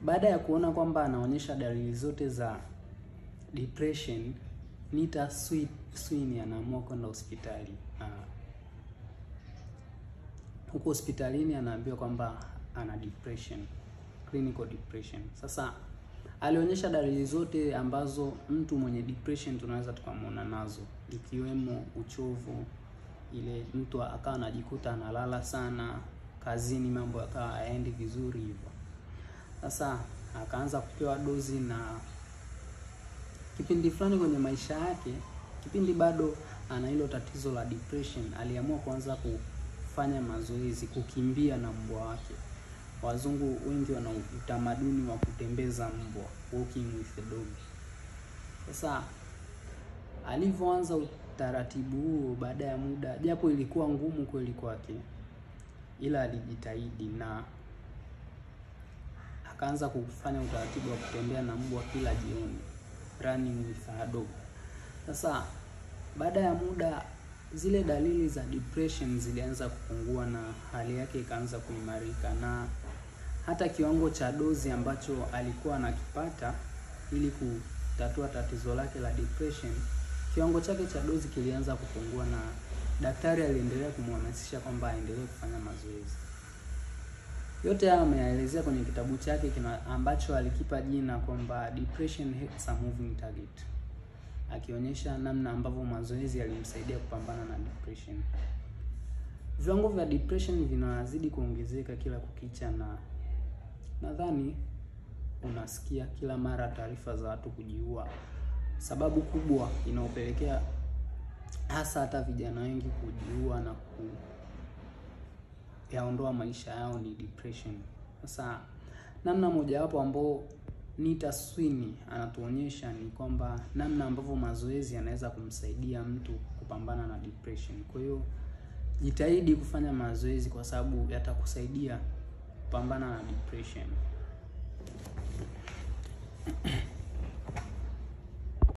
Baada ya kuona kwamba anaonyesha dalili zote za depression, Nita Sweeney anaamua kwenda hospitali. Huko hospitalini anaambiwa kwamba ana depression, clinical depression. Sasa alionyesha dalili zote ambazo mtu mwenye depression tunaweza tukamwona nazo, ikiwemo uchovu, ile mtu akawa anajikuta analala sana, kazini mambo yakawa hayaendi vizuri hivyo. Sasa akaanza kupewa dozi, na kipindi fulani kwenye maisha yake, kipindi bado ana hilo tatizo la depression, aliamua kuanza kufanya mazoezi, kukimbia na mbwa wake. Wazungu wengi wana utamaduni wa kutembeza mbwa, walking with the dog. Sasa alivyoanza utaratibu huo, baada ya muda, japo ilikuwa ngumu kweli kwake, ila alijitahidi na akaanza kufanya utaratibu wa kutembea na mbwa kila jioni, running with her dog. Sasa baada ya muda zile dalili za depression zilianza kupungua na hali yake ikaanza kuimarika, na hata kiwango cha dozi ambacho alikuwa anakipata ili kutatua tatizo lake la depression, kiwango chake cha dozi kilianza kupungua, na daktari aliendelea kumhamasisha kwamba aendelee kufanya mazoezi. Yote haya ameyaelezea kwenye kitabu chake ambacho alikipa jina kwamba Depression Hits a Moving Target, akionyesha namna ambavyo mazoezi yalimsaidia kupambana na depression. Viwango vya depression vinazidi kuongezeka kila kukicha, na nadhani unasikia kila mara taarifa za watu kujiua. Sababu kubwa inayopelekea hasa hata vijana wengi kujiua na kuyaondoa maisha yao ni depression. Sasa namna mojawapo ambao Nita Sweeney anatuonyesha ni kwamba namna ambavyo mazoezi yanaweza kumsaidia mtu kupambana na depression. Kwa hiyo jitahidi kufanya mazoezi kwa sababu yatakusaidia kupambana na depression.